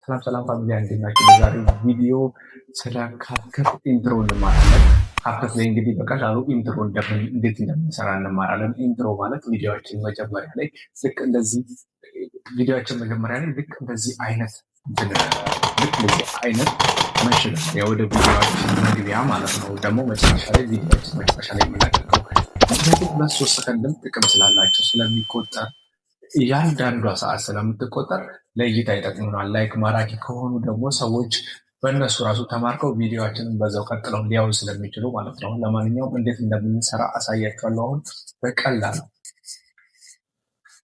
ሰላም ሰላም family፣ እንዴት ናችሁ? በዛሬው ቪዲዮ ስለ CapCut intro እንማራለን። CapCut ላይ እንግዲህ በቀላሉ intro እንዴት እንደምንሰራ እንማራለን። Intro ማለት ቪዲዮችን መጀመሪያ ላይ ልክ እንደዚህ ቪዲዮችን መጀመሪያ ላይ ልክ እንደዚህ አይነት መሸጋገሪያ ወደ ቪዲዮችን መግቢያ ማለት ነው። ደግሞ መጨረሻ ላይ ቪዲዮችን መጨረሻ ላይ የምናደርገው፣ ምክንያቱም 2-3 ሰከንድም ጥቅም ስላላቸው ስለሚቆጠር፣ እያንዳንዷ ሰዓት ስለምትቆጠር ለእይታ ይጠቅሙናል። Like ማራኪ ከሆኑ ደግሞ ሰዎች በእነሱ ራሱ ተማርከው ቪዲዮችንን በዛው ቀጥለው ሊያዩ ስለሚችሉ ማለት ነው። ለማንኛውም እንዴት እንደምንሰራ አሳያችኋለሁ። አሁን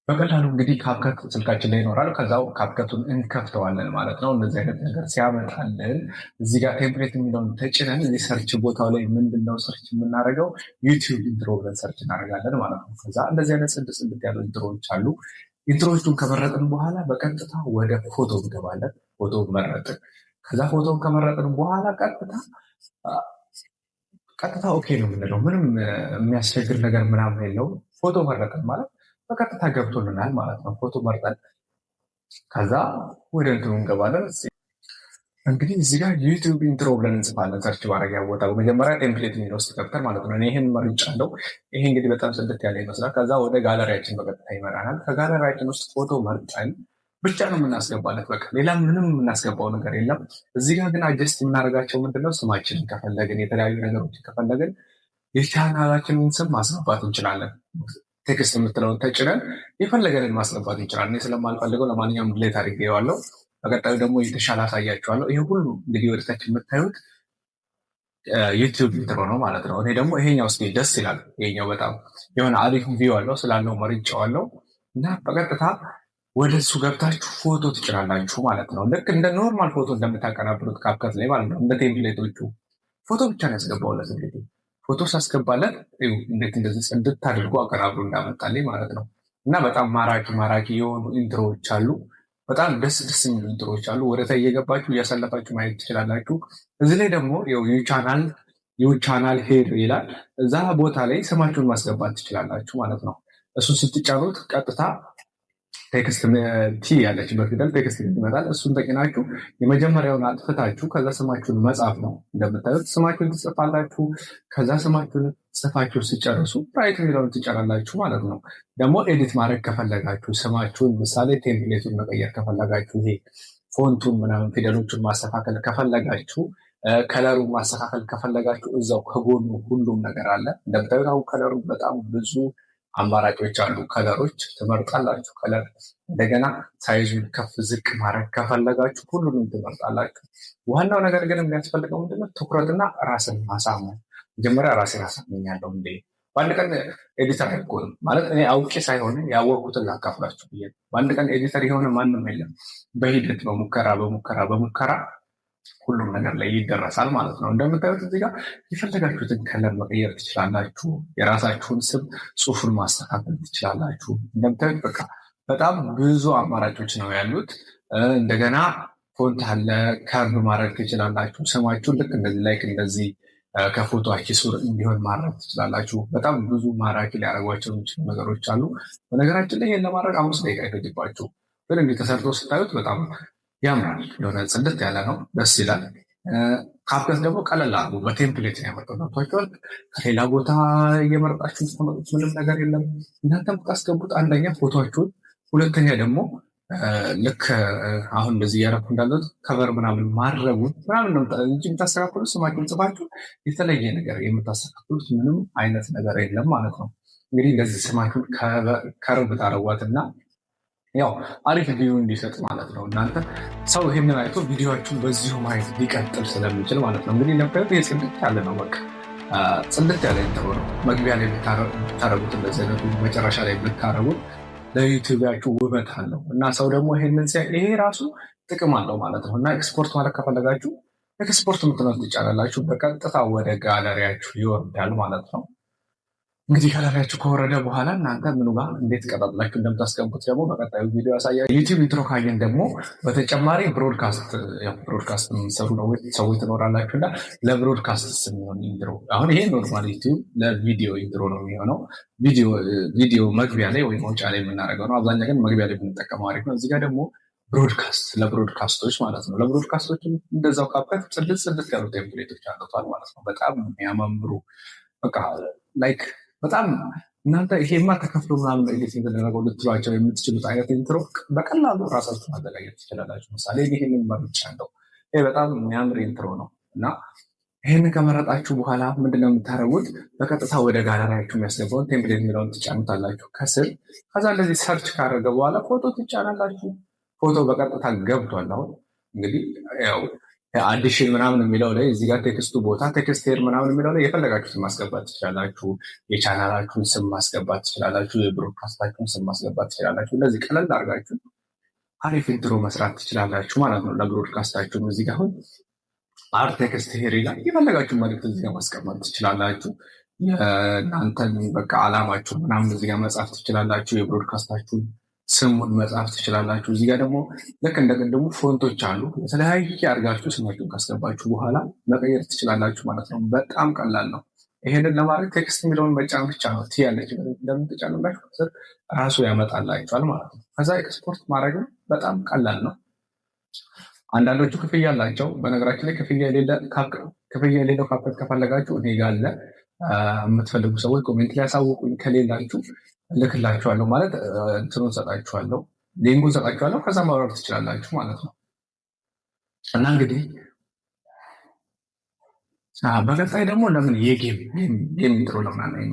በቀላሉ እንግዲህ CapCut ስልካችን ላይ ይኖራል። ከዛው CapCut ኡን እንከፍተዋለን ማለት ነው። እንደዚህ አይነት ነገር ሲያመጣልን እዚህ ጋር template የሚለውን ተጭነን እዚህ search ቦታው ላይ ምንድነው search የምናደርገው? YouTube intro ብለን search እናደርጋለን ማለት ነው። ከዛ እንደዚህ አይነት ጽድት ጽድት ያሉ intro ዎች አሉ። Intro ዎቹን ከመረጥን በኋላ በቀጥታ ወደ ፎቶ እንገባለን። ፎቶ መረጥን። ከዛ ፎቶን ከመረጥን በኋላ ቀጥታ okay ነው የምንለው። ምንም የሚያስቸግር ነገር ምናምን የለውም። ፎቶ መረጥን ማለት በቀጥታ ገብቶልናል ማለት ነው። ፎቶ መርጠን ከዛ ወደ እንትኑ እንገባለን። እንግዲህ እዚህ ጋር YouTube intro ብለን እንጽፋለን። Search ማድረጊያ ቦታ በመጀመሪያ template የሚለው ውስጥ ገብተን ማለት ነው። ይህን መርጫለሁ። ይሄ እንግዲህ በጣም ጽድት ያለ ይመስላል። ከዛ ወደ ጋለሪያችን በቀጥታ ይመራናል። ከጋለሪያችን ውስጥ ፎቶ መርጠን ብቻ ነው የምናስገባለት። በቃ ሌላ ምንም የምናስገባው ነገር የለም። እዚህ ጋር ግን adjust የምናደርጋቸው ምንድነው፣ ስማችንን ከፈለግን፣ የተለያዩ ነገሮችን ከፈለግን የቻናላችንን ስም ማስገባት እንችላለን። Text የምትለውን ተጭነን የፈለገንን ማስገባት እንችላለን። እኔ ስለማልፈልገው ለማንኛውም delete አድርጌዋለሁ። በቀጣዩ ደግሞ የተሻለ አሳያችኋለሁ። ይሄ ሁሉ እንግዲህ ወደታች የምታዩት YouTube intro ነው ማለት ነው። እኔ ደግሞ ይሄኛው እስኪ ደስ ይላል። ይሄኛው በጣም የሆነ አሪፍ view አለው ስላለው መርጬዋለሁ እና በቀጥታ ወደ እሱ ገብታችሁ ፎቶ ትጭናላችሁ ማለት ነው። ልክ እንደ normal ፎቶ እንደምታቀናብሩት CapCut ላይ ማለት ነው። እንደ template ኦቹ ፎቶ ብቻ ነው ያስገባውለት። እንግዲህ ፎቶ ሳስገባለት እንዴት እንደዚህ ጽድት አድርጎ አቀናብሮ እንዳመጣልኝ ማለት ነው። እና በጣም ማራኪ ማራኪ የሆኑ intro ዎች አሉ። በጣም ደስ ደስ የሚሉ intro ዎች አሉ። ወደ ታይ እየገባችሁ እያሳለፋችሁ ማየት ትችላላችሁ። እዚህ ላይ ደግሞ your channel here ይላል። እዛ ቦታ ላይ ስማችሁን ማስገባት ትችላላችሁ ማለት ነው። እሱን ስትጫኑት ቀጥታ text T ያለች በፊደል text ይመጣል። እሱን ተጭናችሁ የመጀመሪያውን አጥፍታችሁ ከዛ ስማችሁን መጻፍ ነው። እንደምታዩት ስማችሁን ትጽፋላችሁ። ከዛ ስማችሁን ጽፋችሁ ሲጨርሱ right የሚለውን ትጫናላችሁ ማለት ነው። ደግሞ edit ማድረግ ከፈለጋችሁ፣ ስማችሁን ምሳሌ template ኡን መቀየር ከፈለጋችሁ፣ ይሄ font ኡን ምናምን ፊደሎቹን ማስተካከል ከፈለጋችሁ፣ color ኡን ማስተካከል ከፈለጋችሁ እዛው ከጎኑ ሁሉም ነገር አለ። እንደምታዩት አሁን color ኡ በጣም ብዙ አማራጮች አሉ። Color ኦች ትመርጣላችሁ። Color እንደገና size ኡን ከፍ ዝቅ ማድረግ ከፈለጋችሁ ሁሉንም ትመርጣላችሁ። ዋናው ነገር ግን የሚያስፈልገው ምንድነው? ትኩረትና ራስን ማሳመን። መጀመሪያ ራሴን አሳምኛለሁ እንዴ፣ በአንድ ቀን editor አይኮንም ማለት እኔ አውቄ ሳይሆን ያወቅኩትን ላካፍላችሁ ብዬ። በአንድ ቀን editor የሆነ ማንም የለም። በሂደት በሙከራ በሙከራ በሙከራ ሁሉም ነገር ላይ ይደረሳል ማለት ነው። እንደምታዩት እዚህ ጋር የፈለጋችሁትን color መቀየር ትችላላችሁ። የራሳችሁን ስም ጽሁፉን ማስተካከል ትችላላችሁ። እንደምታዩት በቃ በጣም ብዙ አማራጮች ነው ያሉት። እንደገና font አለ፣ curve ማድረግ ትችላላችሁ። ስማችሁን ልክ እንደዚህ like እንደዚህ ከፎቶችሁ ስር እንዲሆን ማድረግ ትችላላችሁ። በጣም ብዙ ማራኪ ሊያደርጓቸው የሚችሉ ነገሮች አሉ። በነገራችን ላይ ይህን ለማድረግ 5 ደቂቃ አይፈጅባችሁ፣ ግን እንዲህ ተሰርቶ ስታዩት በጣም ያምራል። የሆነ ጽድት ያለ ነው፣ ደስ ይላል። CapCut ደግሞ ቀለል አድርጎ በ template ነው ያመጣው። ገብቷችኋል? ከሌላ ቦታ እየመረጣችሁ የምታመጡት ምንም ነገር የለም። እናንተ የምታስገቡት አንደኛ ፎቶችሁን፣ ሁለተኛ ደግሞ ልክ አሁን እንደዚህ እያደረኩ እንዳሉት cover ምናምን ማድረጉን ምናምን ነው እንጂ የምታስተካክሉት፣ ስማችሁን ጽፋችሁ የተለየ ነገር የምታስተካክሉት ምንም አይነት ነገር የለም ማለት ነው። እንግዲህ እንደዚህ ስማችሁን curve ታደርጓት እና ያው አሪፍ view እንዲሰጥ ማለት ነው። እናንተ ሰው ይህንን አይቶ ቪዲዮዎቹን በዚሁ ማየት ሊቀጥል ስለሚችል ማለት ነው። እንግዲህ እንደምታዩት ይህ ጽድት ያለ ነው። በቃ ጽድት ያለ intro ነው። መግቢያ ላይ ብታረጉት፣ እንደዚህ አይነቱ መጨረሻ ላይ ብታረጉት ለ YouTube ኣችሁ ውበት አለው እና ሰው ደግሞ ይሄንን ሲያይ ይሄ ራሱ ጥቅም አለው ማለት ነው። እና ኤክስፖርት ማለት ከፈለጋችሁ ኤክስፖርት የምትለውን ትጫናላችሁ። በቀጥታ ወደ ጋለሪያችሁ ይወርዳል ማለት ነው። እንግዲህ ጋለሪያችሁ ከወረደ በኋላ እናንተ ምኑ ጋር እንዴት ቀጣጥላችሁ እንደምታስገቡት ደግሞ በቀጣዩ ቪዲዮ ያሳያል። YouTube intro ካየን ደግሞ በተጨማሪ broadcast የምትሰሩ ሰዎች ትኖራላችሁ እና ለ broadcast የሚሆን intro፣ አሁን ይሄ normal YouTube ለቪዲዮ intro ነው የሚሆነው። ቪዲዮ መግቢያ ላይ ወይ መውጫ ላይ የምናደርገው ነው። አብዛኛ ግን መግቢያ ላይ ብንጠቀመው አሪፍ ነው። እዚህ ጋር ደግሞ Broadcast ለ broadcast ኦች ማለት ነው። ለ broadcast ኦች እንደዛው CapCut ጽድት ጽድት ያሉ template ኦች አሉቷል ማለት ነው። በጣም የሚያማምሩ፣ በቃ like በጣም እናንተ ይሄማ ተከፍሎ ምናምን edit የተደረገው ልትሏቸው የምትችሉት አይነት intro በቀላሉ ራሳችሁ ማዘጋጀት ትችላላችሁ። ምሳሌ ይህንን መርጫለሁ። ይሄ በጣም የሚያምር intro ነው። እና ይህንን ከመረጣችሁ በኋላ ምንድነው የምታደርጉት? በቀጥታ ወደ ጋለሪያችሁ የሚያስገባውን template የሚለውን ትጫኑታላችሁ ከስር። ከዛ እንደዚህ search ካደረገ በኋላ ፎቶ ትጫናላችሁ። ፎቶ በቀጥታ ገብቷል። አሁን እንግዲህ ያው addition ምናምን የሚለው ላይ፣ እዚህ ጋር text ኡ ቦታ text here ምናምን የሚለው ላይ የፈለጋችሁትን ማስገባት ትችላላችሁ። የቻናላችሁን ስም ማስገባት ትችላላችሁ። የ broadcast ኣችሁን ስም ማስገባት ትችላላችሁ። እንደዚህ ቀለል አድርጋችሁ አሪፍ intro መስራት ትችላላችሁ ማለት ነው። ለ broadcast ኣችሁም እዚህ ጋር አሁን add text here ይላል። የፈለጋችሁ መልዕክት እዚህ ጋር ማስቀመጥ ትችላላችሁ። የእናንተን በቃ አላማችሁ ምናምን እዚህ ጋር መጻፍ ትችላላችሁ። የ broadcast ኣችሁን ስሙን መጻፍ ትችላላችሁ። እዚህ ጋር ደግሞ ልክ እንደ ቅድሙ font ኦች አሉ። የተለያየ አድርጋችሁ ስማችሁን ካስገባችሁ በኋላ መቀየር ትችላላችሁ ማለት ነው። በጣም ቀላል ነው። ይሄንን ለማድረግ text የሚለውን መጫን ብቻ ነው። T ያለች እንደምትጫኑላችሁ ስር ራሱ ያመጣላችኋል ማለት ነው። ከዛ ኤክስፖርት ማድረግም በጣም ቀላል ነው። አንዳንዶቹ ክፍያ አላቸው። በነገራችን ላይ ክፍያ የሌለው CapCut ከፈለጋችሁ እኔ ጋ አለ። የምትፈልጉ ሰዎች comment ላይ ያሳውቁኝ። ከሌላችሁ እልክላችኋለሁ፣ ማለት እንትኑን ሰጣችኋለሁ፣ link ኡን ሰጣችኋለሁ። ከዛ ማውረድ ትችላላችሁ ማለት ነው። እና እንግዲህ በቀጣይ ደግሞ ለምን የ game intro ለምን አናይም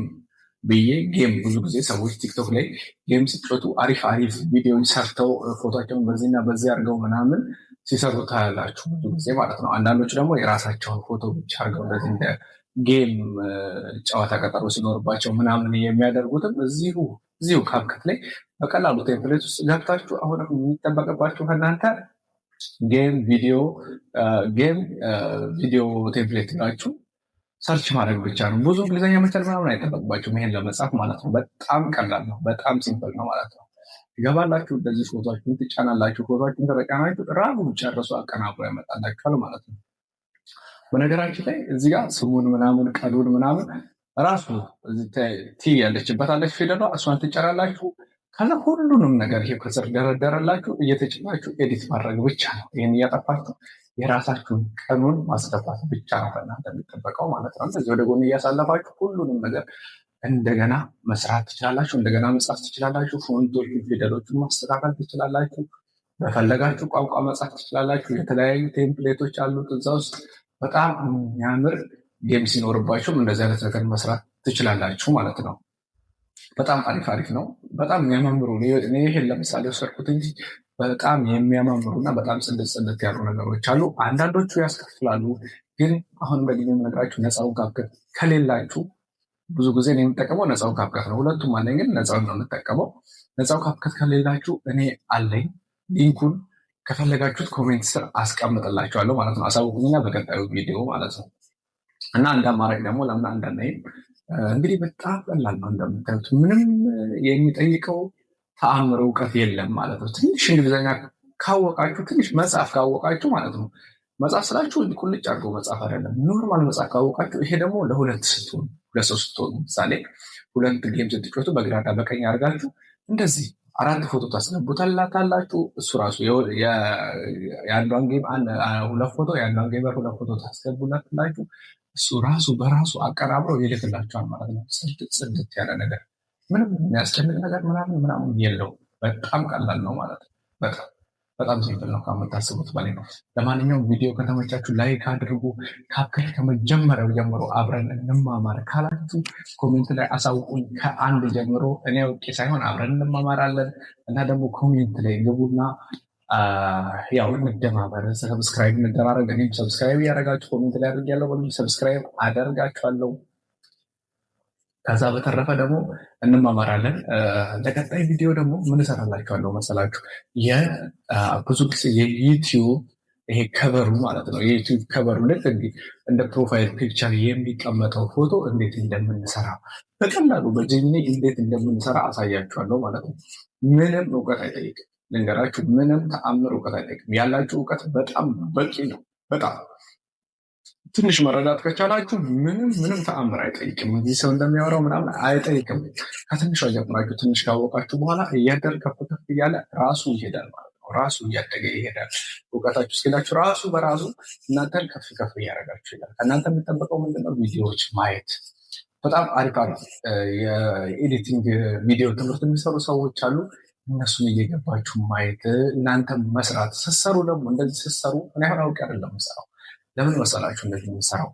ብዬ፣ game ብዙ ጊዜ ሰዎች TikTok ላይ game ሲጫወቱ አሪፍ አሪፍ ቪዲዮዎች ሰርተው ፎቶቸውን በዚህና በዚህ አድርገው ምናምን ሲሰሩ ታያላችሁ ብዙ ጊዜ ማለት ነው። አንዳንዶቹ ደግሞ የራሳቸውን ፎቶ ብቻ አድርገው እንደዚህ እንደ game ጨዋታ ቀጠሮ ሲኖርባቸው ምናምን የሚያደርጉትም እዚሁ CapCut ላይ በቀላሉ template ውስጥ ገብታችሁ አሁንም የሚጠበቅባችሁ ከእናንተ game video template ብላችሁ search ማድረግ ብቻ ነው። ብዙ እንግሊዝኛ መቻል ምናምን አይጠበቅባችሁም ይሄን ለመጻፍ ማለት ነው። በጣም ቀላል ነው። በጣም simple ነው ማለት ነው። ትገባላችሁ፣ እንደዚህ ፎቶችሁን ትጫናላችሁ። ፎቶችሁን ከተጫናችሁ ራሱ ጨርሶ አቀናብሮ ያመጣላችኋል ማለት ነው። በነገራችን ላይ እዚህ ጋር ስሙን ምናምን ቀኑን ምናምን ራሱ T ያለችበት አለች ፊደሏ፣ እሷን ትጫናላችሁ። ከዛ ሁሉንም ነገር ይሄ ከስር ደረደረላችሁ፣ እየተጭናችሁ edit ማድረግ ብቻ ነው። ይህን እያጠፋችሁ የራሳችሁን ቀኑን ማስገባት ብቻ ነው ከእናንተ የሚጠበቀው ማለት ነው። እንደዚህ ወደ ጎን እያሳለፋችሁ ሁሉንም ነገር እንደገና መስራት ትችላላችሁ። እንደገና መጻፍ ትችላላችሁ። Font ኦቹን፣ ፊደሎቹን ማስተካከል ትችላላችሁ። በፈለጋችሁ ቋንቋ መጻፍ ትችላላችሁ። የተለያዩ template ኦች አሉት እዛ ውስጥ። በጣም የሚያምር game ሲኖርባችሁም እንደዚህ አይነት ነገር መስራት ትችላላችሁ ማለት ነው። በጣም አሪፍ አሪፍ ነው። በጣም የሚያማምሩ፣ እኔ ይሄን ለምሳሌ ወሰድኩት እንጂ በጣም የሚያማምሩ እና በጣም ጽድት ጽድት ያሉ ነገሮች አሉ። አንዳንዶቹ ያስከፍላሉ፣ ግን አሁን በጊዜ የምነግራችሁ ነፃውን CapCut ከሌላችሁ፣ ብዙ ጊዜ እኔ የምጠቀመው ነፃውን CapCut ነው። ሁለቱም አለኝ፣ ግን ነፃውን ነው የምጠቀመው። ነፃው CapCut ከሌላችሁ እኔ አለኝ። Link ኡን ከፈለጋችሁት comment ስር አስቀምጥላችኋለሁ ማለት ነው። አሳውቁኝና በቀጣዩ ቪዲዮ ማለት ነው። እና አንድ አማራጭ ደግሞ ለምን አንዳናይም? እንግዲህ በጣም ቀላል ነው እንደምታዩት፣ ምንም የሚጠይቀው ተአምር እውቀት የለም ማለት ነው። ትንሽ እንግሊዝኛ ካወቃችሁ፣ ትንሽ መጻፍ ካወቃችሁ ማለት ነው። መጻፍ ስላችሁ ቁልጭ አድርገው መጻፍ አይደለም፣ normal መጻፍ ካወቃችሁ። ይሄ ደግሞ ለሁለት ስትሆኑ፣ ሁለት ሰው ስትሆኑ፣ ምሳሌ ሁለት game ስትጫወቱ በግራና በቀኝ አድርጋችሁ እንደዚህ አራት ፎቶ ታስገቡታላታላችሁ። እሱ ራሱ የአንዷን game ሁለት ፎቶ፣ የአንዷን gamer ሁለት ፎቶ ታስገቡላታላችሁ። እሱ ራሱ በራሱ አቀናብሮ ይልክላችኋል ማለት ነው። ጽድት ጽድት ያለ ነገር፣ ምንም የሚያስጨንቅ ነገር ምናምን ምናምን የለውም። በጣም ቀላል ነው ማለት ነው። በጣም በጣም simple ነው፣ ከምታስቡት በላይ ነው። ለማንኛውም ቪዲዮ ከተመቻችሁ like አድርጉ። CapCut ከመጀመሪያው ጀምሮ አብረን እንማማር ካላችሁ comment ላይ አሳውቁኝ። ከአንድ ጀምሮ እኔ አውቄ ሳይሆን አብረን እንማማራለን። እና ደግሞ comment ላይ ግቡና ያው እንደማመር፣ subscribe እንደራረግ። እኔም subscribe እያደረጋችሁ comment ላይ አድርጌያለሁ፣ subscribe አደርጋችኋለሁ። ከዛ በተረፈ ደግሞ እንማማራለን። ለቀጣይ ቪዲዮ ደግሞ ምን እሰራላችኋለሁ መሰላችሁ? ብዙ ጊዜ የ YouTube ይሄ cover ኡ ማለት ነው። የ YouTube cover ኡ ልክ እንዲህ እንደ profile picture የሚቀመጠው ፎቶ እንዴት እንደምንሰራ፣ በቀላሉ በ Gemini እንዴት እንደምንሰራ አሳያችኋለሁ ማለት ነው። ምንም እውቀት አይጠይቅም። ልንገራችሁ፣ ምንም ተአምር እውቀት አይጠይቅም። ያላችሁ እውቀት በጣም በቂ ነው። በጣም ትንሽ መረዳት ከቻላችሁ ምንም ምንም ተአምር አይጠይቅም። እዚህ ሰው እንደሚያወራው ምናምን አይጠይቅም። ከትንሿ ጀምራችሁ ትንሽ ካወቃችሁ በኋላ እያደር ከፍ ከፍ እያለ ራሱ ይሄዳል ማለት ነው። ነው። ራሱ እያደገ ይሄዳል። እውቀታችሁ፣ skill ኣችሁ ራሱ በራሱ እናንተን ከፍ ከፍ እያደረጋችሁ ይላል። ከእናንተ የሚጠበቀው ምንድነው? ቪዲዮዎች ማየት። በጣም አሪፍ አሪፍ የ editing ቪዲዮ ትምህርት የሚሰሩ ሰዎች አሉ። እነሱን እየገባችሁ ማየት፣ እናንተ መስራት። ስትሰሩ ደግሞ እንደዚህ ስትሰሩ፣ እኔ አሁን አውቄ አይደለም የምሰራው። ለምን መሰላችሁ እንደዚህ የምሰራው?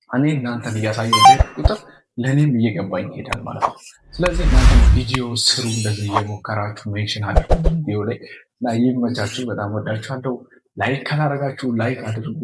እኔ እናንተን እያሳየሁ ቁጥር ለእኔም እየገባኝ ይሄዳል ማለት ነው። ስለዚህ እናንተ ቪዲዮ ስሩ፣ እንደዚህ እየሞከራችሁ mention አድርጉ ቪዲዮ ላይ እና ይመቻችሁ። በጣም ወዳችኋለሁ። Like ካላረጋችሁ like አድርጉ።